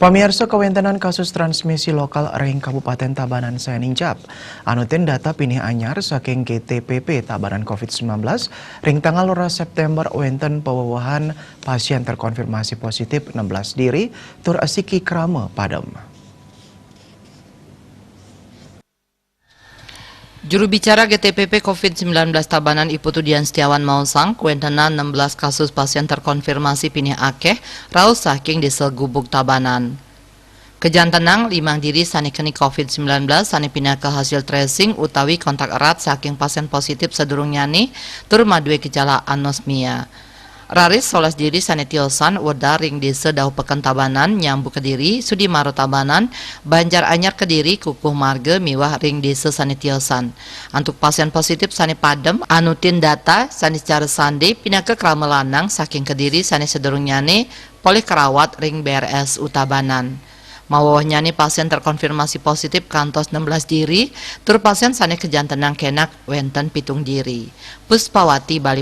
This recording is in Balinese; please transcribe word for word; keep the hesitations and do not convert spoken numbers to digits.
Pamiarsa, kawéntenan kasus transmisi lokal ring Kabupaten Tabanan saé nincap. Anutin data pinih anyar saking G T P P Tabanan covid sembilan belas, ring tanggal rolas Séptémber wénten pawewehan pasién terkonfirmasi positif enam belas diri, tur asiki krama padem. Juru bicara G T P P covid sembilan belas Tabanan, I Putu Dian Setiawan, maosang, kawéntenan enam belas kasus pasién terkonfirmasi pinih akéh, raos saking Désa Gubuk, Tabanan. Kajantenang limang diri sané keni covid sembilan belas sané pinaka hasil tracing utawi kontak erat saking pasién positif sadurungnyané tur madué gejala anosmia. Raris solas diri sané tiosan wedar ring Désa Dauh Peken Tabanan, Nyambu Kediri, Sudimara Tabanan, Banjar Anyar Kediri, Kukuh Marga miwah ring désa sané tiosan. Antuk pasién positif sané padem, anutin data sané sacara sandé pinaka krama lanang saking Kediri sané sadurungnyané polih karawat ring B R S U Tabanan. Mawewehnyané pasién terkonfirmasi positif kantos enam belas diri, tur pasién sané kajantenang kénak wénten pitung diri. Puspawati, Bali.